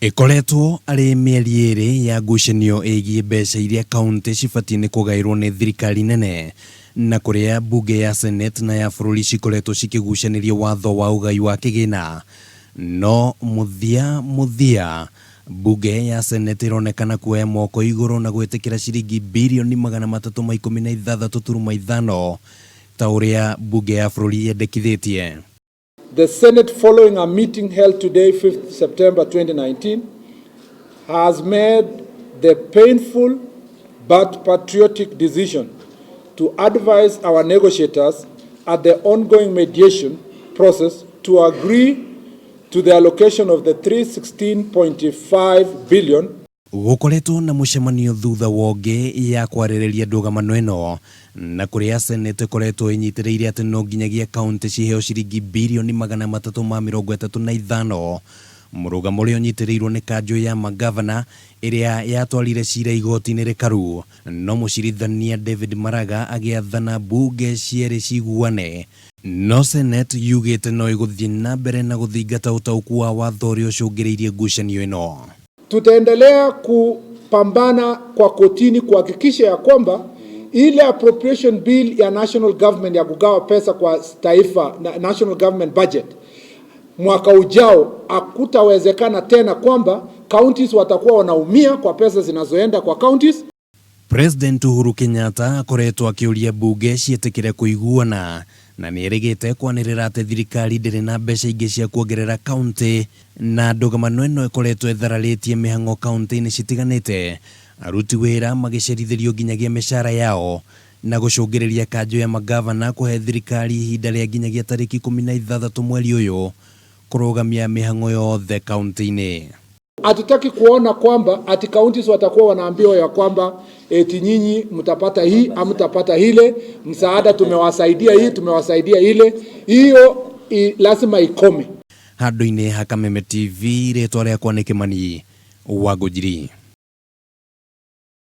Ĩkoretwo arĩ mĩeri ĩrĩ ya ngucanio ĩgiĩ mbeca iria kauntĩ cibatiĩ nĩ kũgaĩrwo nĩ thirikari nene na kũrĩa mbunge ya Senate na ya bũrũri cikoretwo cikĩgucanĩria watho wa ũgai wa kĩgĩna. No mũthia mũthia mbunge ya Senate ĩronekana kuoya moko igũrũ na gwĩtĩkĩra ciringi birioni 316.5 ta ũrĩa mbunge ya bũrũri yendekithĩtie. The Senate, following a meeting held today, 5th September 2019, has made the painful but patriotic decision to advise our negotiators at the ongoing mediation process to agree to the allocation of the 316.5 billion. Gũkoretwo na mũcemanio thutha wa ũngĩ ya kwarĩrĩria ndũgamano ĩno na kũrĩa Senate ĩkoretwo ĩnyitĩrĩire atĩ no nginyagia kauntĩ ciheo ciringi birioni 335, mũrũgamo ũrĩa ũnyitĩrĩirwo nĩ kanjũ ya mangavana ĩrĩa yatwarire cira igoti-inĩ rĩkaru, no mũcirithania David Maraga agĩathana mbunge cierĩ ciguane. No Senate yugĩte no ĩgũthiĩ na mbere na gũthingata ũtaũku wa watho ũrĩa ũcũngĩrĩirie ngucanio ĩno. Tutaendelea kupambana kwa kotini kuhakikisha ya kwamba ile appropriation bill ya national government ya kugawa pesa kwa taifa na national government budget mwaka ujao, hakutawezekana tena kwamba counties watakuwa wanaumia kwa pesa zinazoenda kwa counties. President Uhuru Kenyatta akoretwo akĩũria mbunge ciĩtĩkĩre kũiguana na nĩerĩgĩte kwanĩrĩra atĩ thirikari ndĩrĩ na mbeca ingĩ cia kuongerera kaunti, na ndũgamano ĩno ĩkoretwo ĩthararĩtie mĩhang'o kaunti-inĩ citiganĩte, aruti wĩra magĩcerithĩrio nginyagia mĩcara yao na gũcũngĩrĩria kanjũ ya magavana kũhe thirikari ihinda rĩa nginyagia tarĩki 16 mweri ũyũ kũrũgamia mĩhang'o yothe kaunti-inĩ. Hatutaki kuona kwamba ati counties watakuwa wanaambiwa ya kwamba eti nyinyi mtapata hii amtapata ile msaada, tumewasaidia hii, tumewasaidia ile. Hiyo lazima ikome. Handũ-inĩ ha Kameme TV, rĩtwa rĩakwa nĩ Kĩmani wa Ngũnjiri.